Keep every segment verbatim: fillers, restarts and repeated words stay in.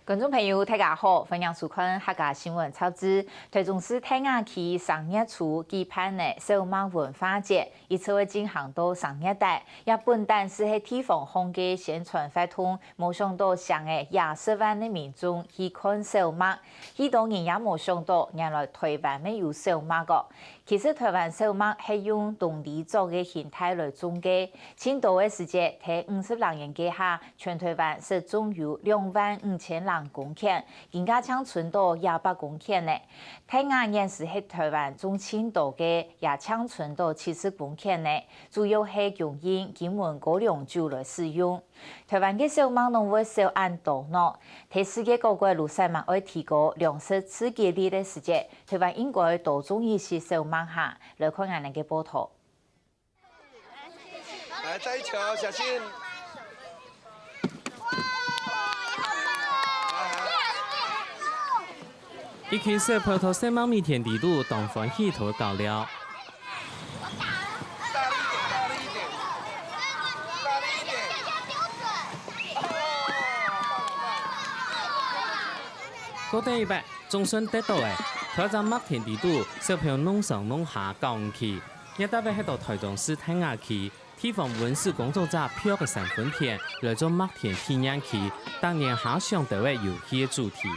觀眾朋友，大家好，歡迎收看客家新聞雜誌。臺中市大雅區三月初舉辦个小麥文化節，一直會進行到三月底。這本旦係地方項个宣傳活動，無想到成个幾十萬个民眾去看小麥，幾多人也無想到，原來臺灣乜有小麥哦。其實臺灣小麥係用動犁作个形態來種个，盡多个時節，在五十零年个下， 全臺灣識種有兩萬五千零公頃，今下淨伸到幾百公頃呢。大雅原時係臺灣種盡多个，也淨伸到七十公頃呢，主要係供應金門高粱酒來使用。臺灣个小麥仰會少恁多呢？在世界各國摎小麥愛提高糧食自給率个時節，臺灣應該多種一息小麥哈。來看𠊎等个報導。 來，再一球，小心。一群小朋友在小麥米田裡肚當歡喜在搞尞。過等一擺，總算得到了，在這麥田裡肚，小朋友弄上弄下搞毋去。 這搭位係到臺中市大雅區，地方文史工作者贌个三分田來做麥田體驗區，逐年下鄉都會有趣个主題。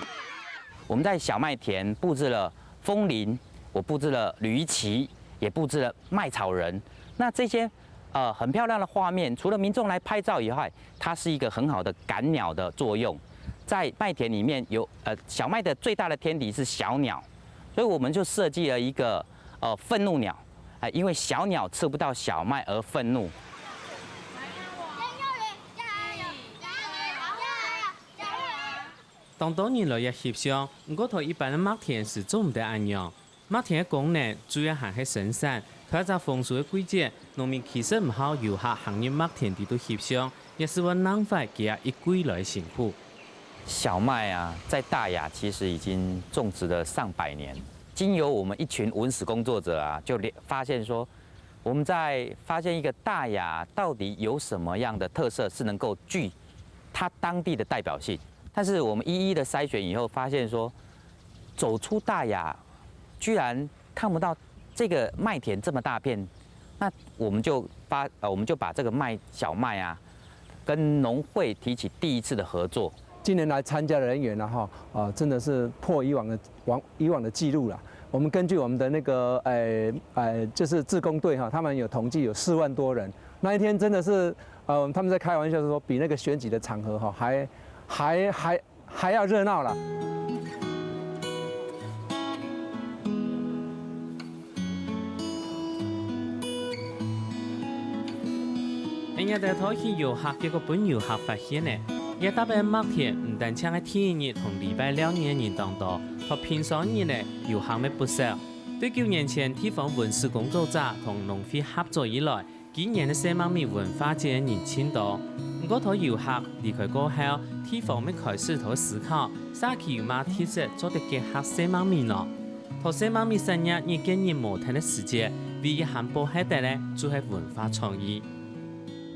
我們在小麥田佈置了楓林，我佈置了驢旗，也佈置了麥草人。那這些呃很漂亮的畫面，除了民眾來拍照以外，它是一個很好的趕鳥的作用。在麥田裡面有呃小麥的最大的天敵是小鳥，所以我們就設計了一個呃憤怒鳥。 啊，因為小鳥吃不到小麥而憤怒。當多人來這翕相，毋過在一般个麥田係做毋得恁樣。麥田个功能主要還係生產，在這豐收个季節，農民其實毋好遊客行入麥田裡肚翕相，也係會浪費佢一季來个辛苦。小麥啊，在大雅其實已經種植了上百年。經由我們一群文史工作者啊，就發現說， 我們在發現一個大雅到底有什麼樣的特色是能夠具它當地的代表性。但是我們一一的篩選以後，發現說，走出大雅，居然看不到這個麥田這麼大片，那我們就發呃，我們就把這個麥小麥啊，跟農會提起第一次的合作。近年來參加的人員呢，哈，呃，真的是破以往的往以往的記錄啦。我們根據我們的那個，呃呃，就是志工隊哈，他們有統計有四萬多人。那一天真的是，呃，他們在開玩笑說，比那個選舉的場合哈還還還還要熱鬧啦。恁樣个討喜遊客，結果分遊客發現呢，這搭个麥田毋單淨係天日同禮拜六日个人當多，到平常日呢，遊客乜不少。對九年前地方文史工作者同農會合作以來，今年个細麥米文化節个人盡多。毋過，在遊客離開過後，地方乜開始在思考，社區有麼特色做得結合細麥米呢？在細麥米產業日見日無停个時節，唯一還保忒得个，就係文化創意。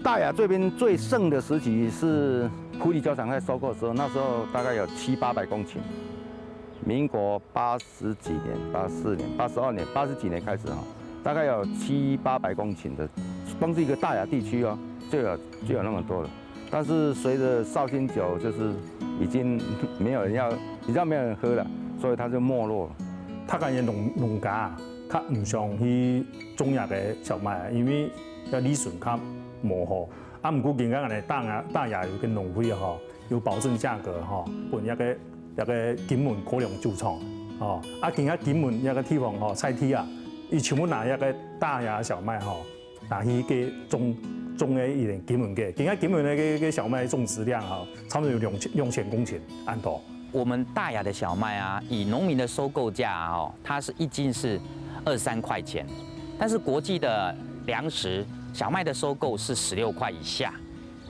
大雅這邊最盛的時期是埔里酒廠在收購的時候，那時候大概有七八百公頃。民國八十幾年，八四年、八十二年、八十幾年開始哈，大概有七八百公頃的，光是一個大雅地區哦，就有就有那麼多了。但是隨著紹興酒就是已經沒有人要，比較沒有人喝了，所以它就沒落了。大雅个農農家啊，較毋想去種這个小麥啊，因為這利潤較無好。 啊，毋過今下𠊎等大雅大雅有个農會吼，有保證價格吼，分這个這个金門高粱酒廠吼，啊，今下金門這个地方吼，在地啊，佢全部拿這个大雅小麥吼，拿去个種種个一點金門个，今下金門个个小麥種植量吼，差不多有兩千兩千公頃恁多。我們大雅的小麥啊，以農民的收購價哦，它是一斤是二三塊錢，但是國際的糧食小麥的收購是十六塊以下。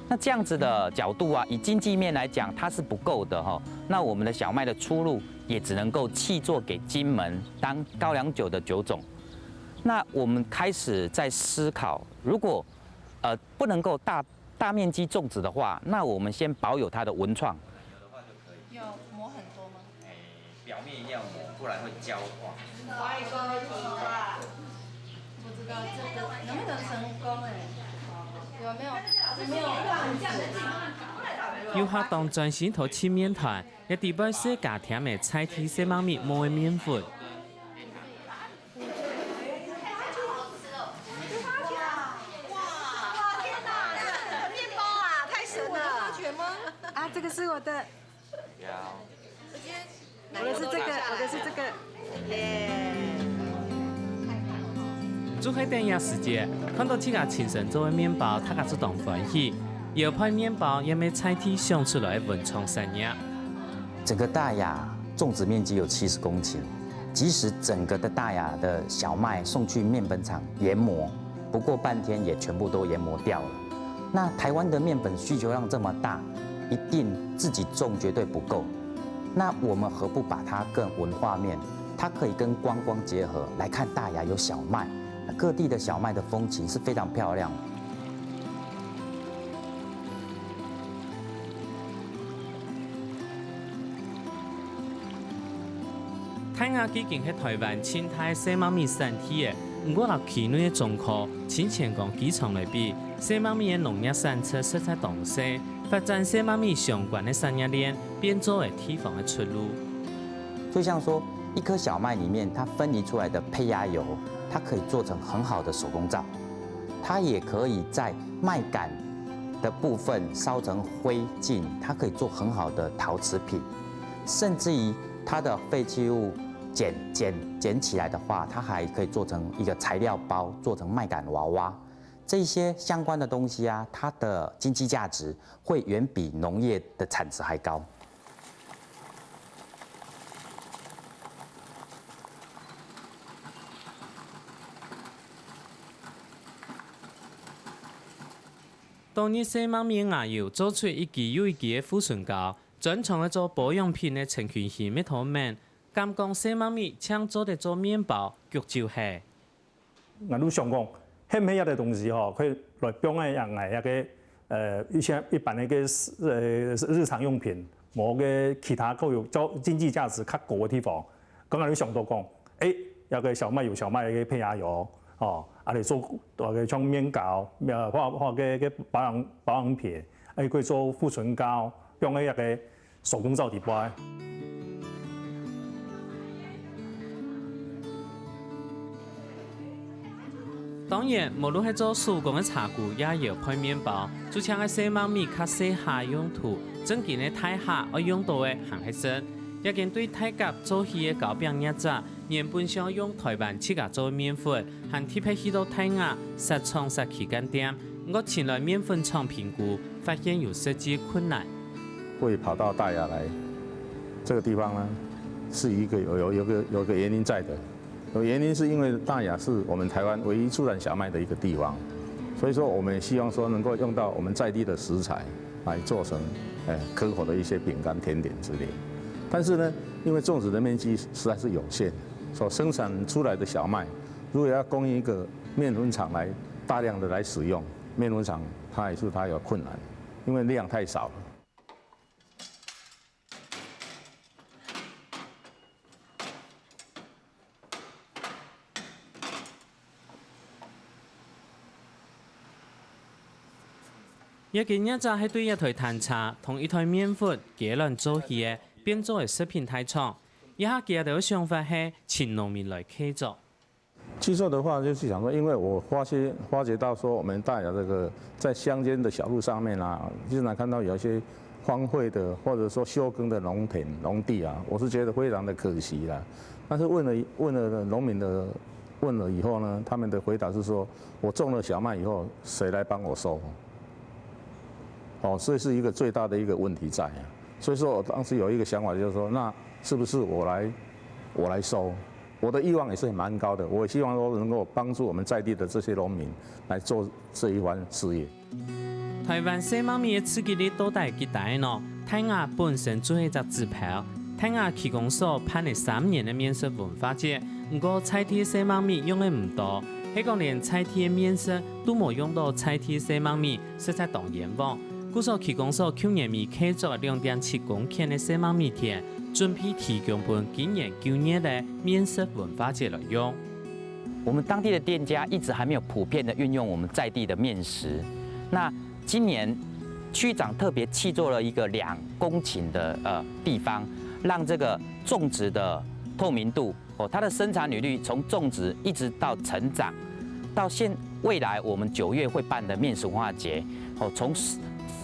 那這樣子的角度啊，以經濟面來講，它是不夠的哈、那我們的小麥的出路也只能夠契作給金門當高粱酒的酒種。那我們開始在思考，如果呃不能夠大大面積種植的話，那我們先保有它的文創。表面一定要有膜，不然会焦化。我也说一个，不知道这个能不能成功哎、有没有？没有。遊客當專心討尋麵攤，也知背細家店个在地細貓咪無个麵粉。哇，天哪，这个面包啊，太神了！啊，这个是我的。我的是这个，我的是这个。耶！就係等這時節，看到自家親身做个麵包，大家就當歡喜。搖擺麵包也係在地想出來个文創產業。整个大雅種植面积有七十公顷，即使整个的大雅的小麦送去面粉厂研磨，不过半天也全部都研磨掉了。那台湾的面粉需求量这么大，一定自己种绝对不够。那我们何不把它更文化面，它可以跟观光结合，来看大雅有小麦，各地的小麦的风情是非常漂亮的。 大雅既經係台灣盡大細貓咪產地个，毋過摎區內个中科、清泉崗機場來比，細貓咪个農業產值實在當細，發展細貓咪相關个產業鏈，變做係地方个出路。就像说，一颗小麦里面它分离出来的胚芽油，它可以做成很好的手工皂，它也可以在麦秆的部分烧成灰烬，它可以做很好的陶瓷品，甚至于它的废弃物捡捡捡起来的话，它还可以做成一个材料包，做成麦秆娃娃。这些相关的东西啊，它的经济价值会远比农业的产值还高。 當日細貓咪个牙油做出一支又一支个護唇膏，專長愛做保養品个陳群興乜討問，敢講細貓咪淨做得做麵包、焗酒係？ 𠊎就想講，係毋係這个東西吼，可以來放在𠊎个呃一些一般个个呃日常用品，無个其他較有較經濟價值較高个地方。剛剛就想到講，誒，這个小麥有小麥个胚芽油，哦，啊來做那个像麵膏，呃，或或个个保養保養品，誒，可以做護唇膏，放在那个 手工皂底背。當然，無論係做手工个茶鈷也搖擺麵包，就像係細貓咪較細下用途，正經个大下愛用到个還係針。這間對大甲做起个糕餅業者，原本想用台灣自家做个麵粉，還特別去到大雅設廠設旗艦店，毋過尋來麵粉廠評估，發現有設計困難。 會跑到大雅來這個地方呢，是一個有有有個有個原因在的。有原因是因為大雅是我們台灣唯一出產小麥的一個地方，所以說我們也希望說能夠用到我們在地的食材來做成，呃，可口的一些餅乾、甜點之類。但是呢，因為種植的面積實在是有限，所生產出來的小麥，如果要供應一個麵粉廠來大量的來使用，麵粉廠它也是它有困難，因為量太少了。 這間業者係對一台攤車同一台麵粉雞卵做起个，變做个食品大廠。這下佢兜个想法係請農民來契作。 去做的話，就是想說，因為我發現發覺到說，我們大雅這個在鄉間的小路上面啊，經常看到有一些荒廢的或者說休耕的農田、農地啊，我是覺得非常的可惜啦。但是問了問了農民的問了以後呢，他們的回答是說，我種了小麥以後，誰來幫我收？哦，所以是一個最大的一個問題在啊。所以說我當時有一個想法，就是說，那是不是我來我來收？ 我的慾望也是蠻高的，我也希望說能夠幫助我們在地的這些農民來做這一番事業。台灣細貓咪个刺激力到底幾大呢？大雅本身就係隻指標。大雅區公所辦了三年个麵食文化節，毋過在地細貓咪用个毋多，係講連在地个麵食都無用到在地細貓咪，實在當冤枉。故所區公所舊年尾契作兩點七公頃个細麥米田，準備提供分今年九月个麵食文化節來用。我們當地的店家一直還沒有普遍的運用我們在地的麵食。那今年區長特別契作了一個兩公頃的呃地方，讓這個種植的透明度哦，它的生產履歷從種植一直到成長，到現未來我們九月會辦的麵食文化節哦，從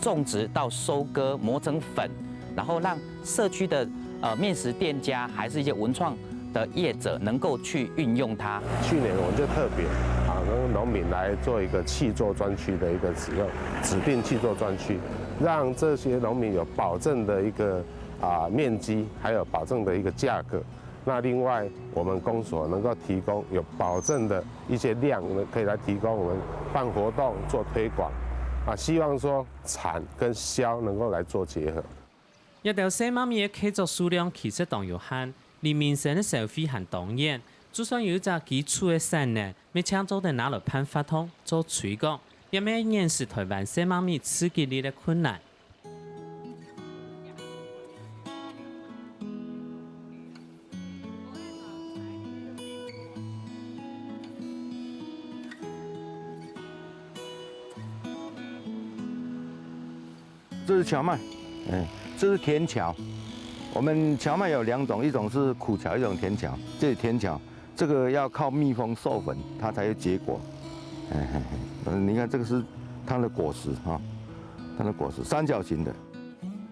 種植到收割磨成粉，然後讓社區的呃麵食店家還是一些文創的業者能夠去運用它。去年我們就特別啊跟農民來做一個契作專區的一個使用，指定契作專區，讓這些農民有保證的一個啊面積，還有保證的一個價格。那另外，我們公所能夠提供有保證的一些量，可以來提供我們辦活動做推廣啊，希望說產跟銷能夠來做結合。這兜細麥米个契作數量其實當有限，離民生个消費還當遠。就算有一隻基礎个產能，乜淨做得拿來辦活動、做推廣，也乜掩飾台灣細麥米自給率个困難。 这是荞麦，哎，这是甜荞。我们荞麦有两种，一种是苦荞，一种甜荞。这是甜荞，这个要靠蜜蜂授粉，它才会结果。哎，嘿嘿，你看这个是它的果实哈，它的果实三角形的。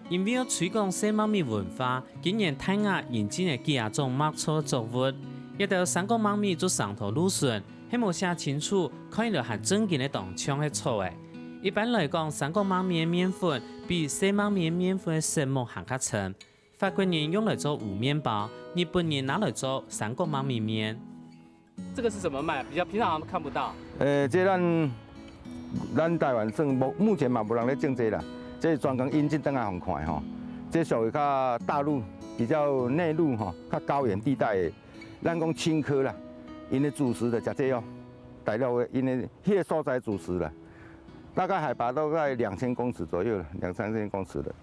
因為要推廣細麥米文化，今年大雅引進个幾下種麥作作物，這兜生果麥米就生到路脣，係無寫清楚，看起來還真經个當像係草仔。 一般來講，生果麥米个麵粉比細麥米个麵粉个色目還較深。法國人用來做烏麵包，日本人拿來做生果麥米麵。這個是什麼麥？比較平常看不到。呃，這咱咱台灣算目目前嘛無人咧種這啦，這專工引進轉來予看的吼。這屬於較大陸比較內陸吼，較高原地帶的，咱講青稞啦，因為主食就食這哦，大陸的因為彼个所在主食啦。 大概海拔都在兩千公尺左右了，兩三千公尺的。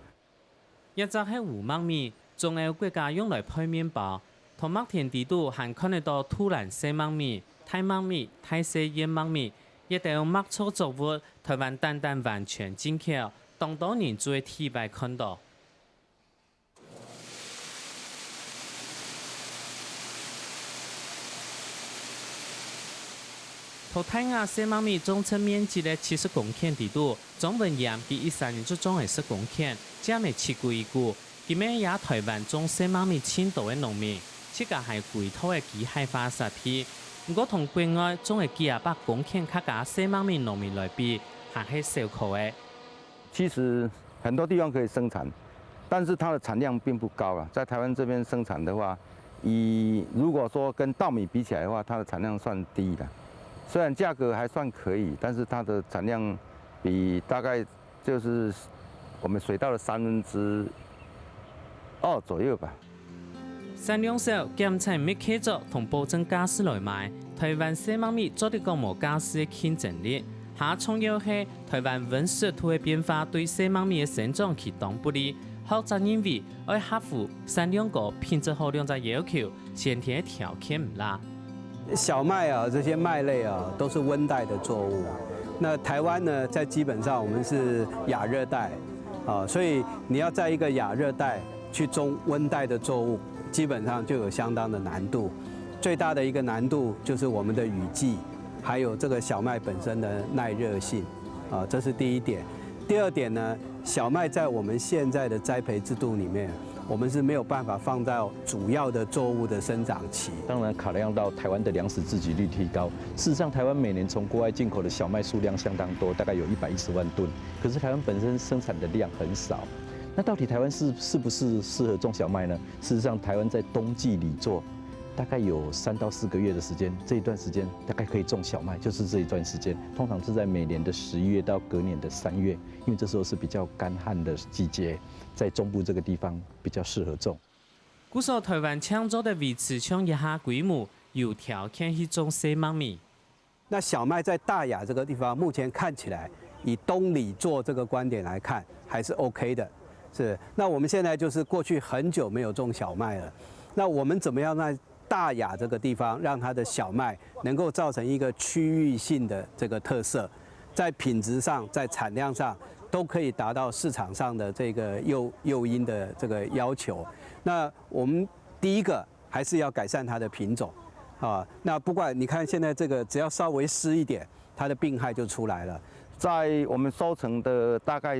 這隻係烏麥米，中歐國家用來焙麵包。在麥田底肚還看得到土蘭細麥米、大麥米、大細燕麥米，這兜麥作作物，台灣單單完全進口，當多人就係第一擺看到。 在大雅細麥米種植面積个七十公頃底肚，莊文炎佢一儕人就種了十公頃，佔了七歸一股。佢乜也係台灣種細麥米盡多个農民，自家還歸套个機械化設備。毋過同國外種个幾下百公頃較加細麥米農民來比，還係小可个。 其實很多地方可以生產，但是它的產量並不高啊。在台灣這邊生產的話，以如果說跟稻米比起來的話，它的產量算低的。雖然價格還算可以，但是它的產量比大概就是我們水稻的三分之二左右吧。 產量少，檢采毋係契作同保證價數來買，台灣細麥米做得講無價數个競爭力。還重要係，台灣溫濕度个變化對細麥米个生長期當不利。學者認為，愛合乎產量高、品質好兩隻要求，先天个條件毋罅。 小麥啊，這些麥類啊，都是溫帶的作物。那台灣呢，在基本上我們是亞熱帶，啊，所以你要在一個亞熱帶去種溫帶的作物，基本上就有相當的難度。最大的一個難度就是我們的雨季，還有這個小麥本身的耐熱性，啊，這是第一點。第二點呢，小麥在我們現在的栽培制度裡面， 我們是沒有辦法放到主要的作物的生長期。当然，考量到台湾的粮食自给率提高，事实上，台湾每年从国外进口的小麦数量相当多，大概有一百一十万吨。可是台湾本身生产的量很少，那到底台湾是是不是适合种小麦呢？事实上，台湾在冬季里作，大概有三到四个月的时间，这一段时间大概可以种小麦，就是这一段时间，通常是在每年的十一月到隔年的三月，因为这时候是比较干旱的季节，在中部这个地方比较适合种。 故所台灣淨做得維持像這下規模，有條件去種細麥米。那小麥在大雅這個地方，目前看起來以东里做这个观点来看，还是 OK 的。是，那我们现在就是过去很久没有种小麦了，那我们怎么样在大雅这个地方，让它的小麦能够造成一个区域性的这个特色，在品质上、在产量上都可以达到市场上的这个诱诱因的这个要求。那我们第一个还是要改善它的品种啊。那不管你看现在这个，只要稍微湿一点，它的病害就出来了。在我们收成的大概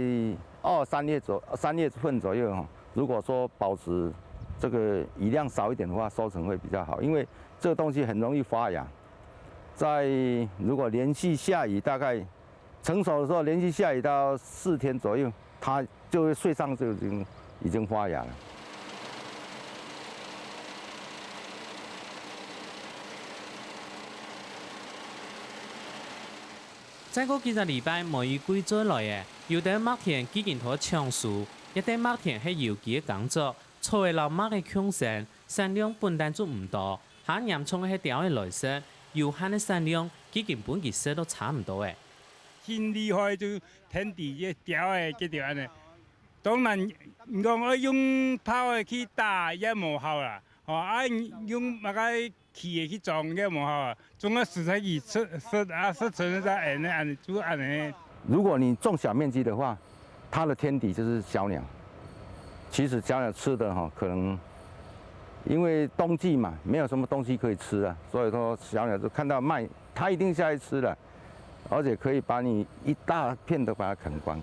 二三月左三月份左右哈，如果说保持这个雨量少一点的话，收成会比较好，因为这个东西很容易发芽。在如果连续下雨，大概成熟的时候连续下雨到四天左右，它就会穗上就已经已经发芽了。再過幾隻禮拜，梅雨季節來咧，有兜麥田既經都搶收，一兜麥田係有機个耕作，草仔摎麥仔共生，產量本旦就毋多，較嚴重个係鳥仔來食，有限个產量既經分佢食到差毋多咧。真厲害，就天敵个鳥仔，佢就安尼。當然，你講愛用炮仔去打也無效啦，吼，啊用麼个 去个去種个無效啊，總个食材去食食啊食成个才安尼安尼煮安尼。如果你种小面积的话，它的天敌就是小鸟。其实小鸟吃的哈，可能因为冬季嘛，没有什么东西可以吃啊，所以说小鸟就看到麦，它一定下去吃了，而且可以把你一大片都把它啃光。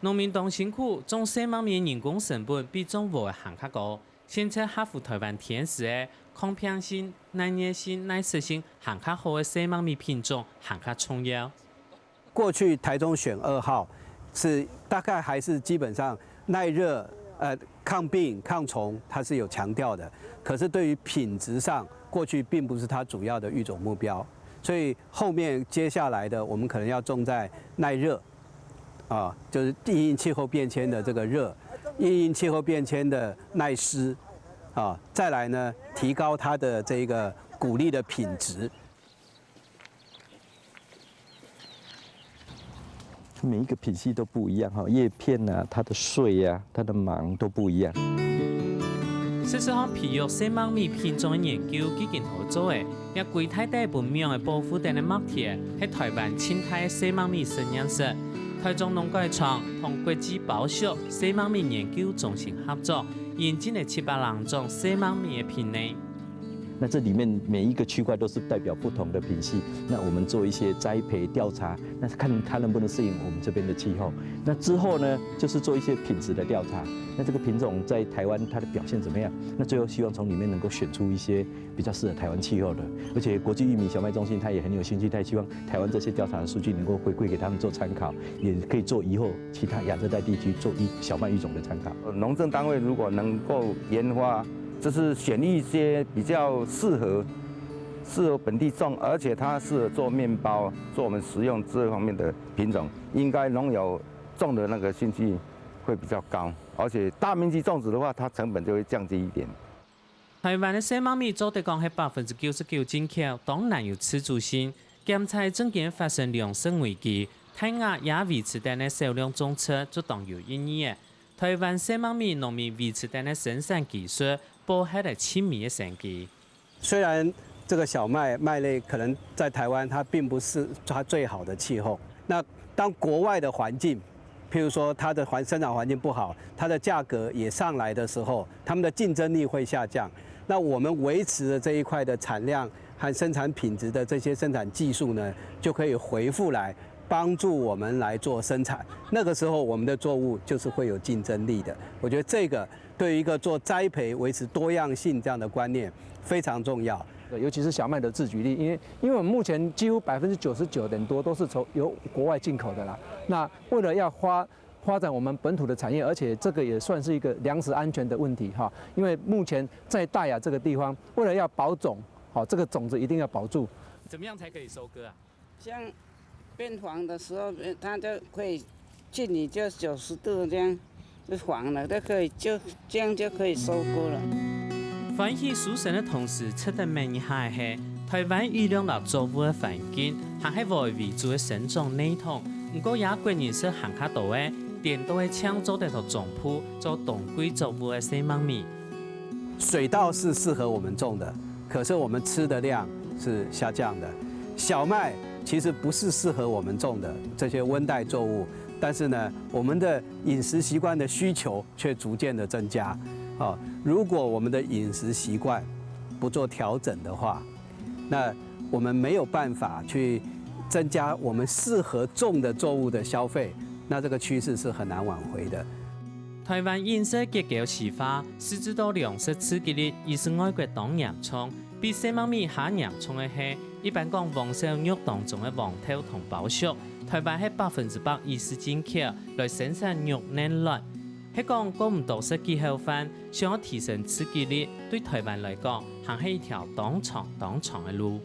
農民當辛苦，種細麥米人工成本比種禾仔還較高。現在合乎台灣天時个抗病性、耐熱性、耐濕性還較好个細麥米品種還較重要。過去台中選二號是大概还是基本上耐热、呃抗病、抗虫，它是有强调的。可是对于品质上，过去并不是它主要的育种目标。所以后面接下来的，我们可能要种在耐热，啊，就是因应气候变迁的这个热，因应气候变迁的耐湿，啊，再来呢，提高它的这个谷粒的品质。 每一个品系都不一样哈，叶片啊、它的穗啊、它的芒都不一样。事實上，培育細麥米品種个研究既經好做咧，這歸大底分網仔保護等个麥田，係台灣盡大个細麥米實驗室。台中農改場同國際包畜細麥米研究中心合作，引進了七百零種細麥米个品種。 那这里面每一个区块都是代表不同的品系，那我们做一些栽培调查，那看它能不能适应我们这边的气候。那之后呢，就是做一些品质的调查，那这个品种在台湾它的表现怎么样？那最后希望从里面能够选出一些比较适合台湾气候的，而且国际玉米小麦中心它也很有兴趣，它也希望台湾这些调查的数据能够回馈给他们做参考，也可以做以后其他亚热带地区做育小麦育种的参考。农政单位如果能够研发，就是选一些比较适合适合本地种，而且它适合做面包、做我们食用这方面的品种，应该农友种的那个兴趣会比较高，而且大面积种植的话，它成本就会降低一点。台灣个細麥米做得講係百分之九十九進口，當然有自主性。檢采正經發生糧食危機，大雅也維持等个少量種植，就當有意義个。台灣細麥米農民維持等个生產技術，保核个盡尾个生機。 虽然这个小麦麦类可能在台湾它并不是它最好的气候，那当国外的环境，譬如说它的环生长环境不好，它的价格也上来的时候，它们的竞争力会下降。那我们维持的这一块的产量和生产品质的这些生产技术呢，就可以回复来帮助我们来做生产。那个时候，我们的作物就是会有竞争力的。我觉得这个对于一个做栽培、维持多样性这样的观念非常重要。尤其是小麦的自给率，因为因为我们目前几乎百分之九十九点多都是从由国外进口的啦。那为了要发发展我们本土的产业，而且这个也算是一个粮食安全的问题哈。因为目前在大雅这个地方，为了要保种，好，这个种子一定要保住。怎么样才可以收割啊？像变黄的时候，它就可以进你就九十度这样就黄了，就可以就这样就可以收割了。歡喜收成个同時，值得問一下个係，臺灣雨量摎作物个環境，還係以為主个生長系統，毋過也國人食還較多个，顛倒个淨做得著種植做冬季作物个細麥米。水稻是適合我們種的，可是我們吃的量是下降的。小麥其實不是適合我們種的這些溫帶作物，但是呢，我們的飲食習慣的需求卻逐漸的增加。哦，如果我們的飲食習慣不做調整的話，那我們沒有辦法去增加我們適合種的作物的消費，那這個趨勢是很難挽回的。臺灣飲食結構西化，實質到糧食自給率已使外國當嚴重，比細麥米較嚴重个係，一般講黃小肉當中个黃豆同包粟，臺灣係百分之百以食進口來生產肉卵。係講過毋多食幾口飯，想要提升自給率，對臺灣來講，還係一條當長當長个路。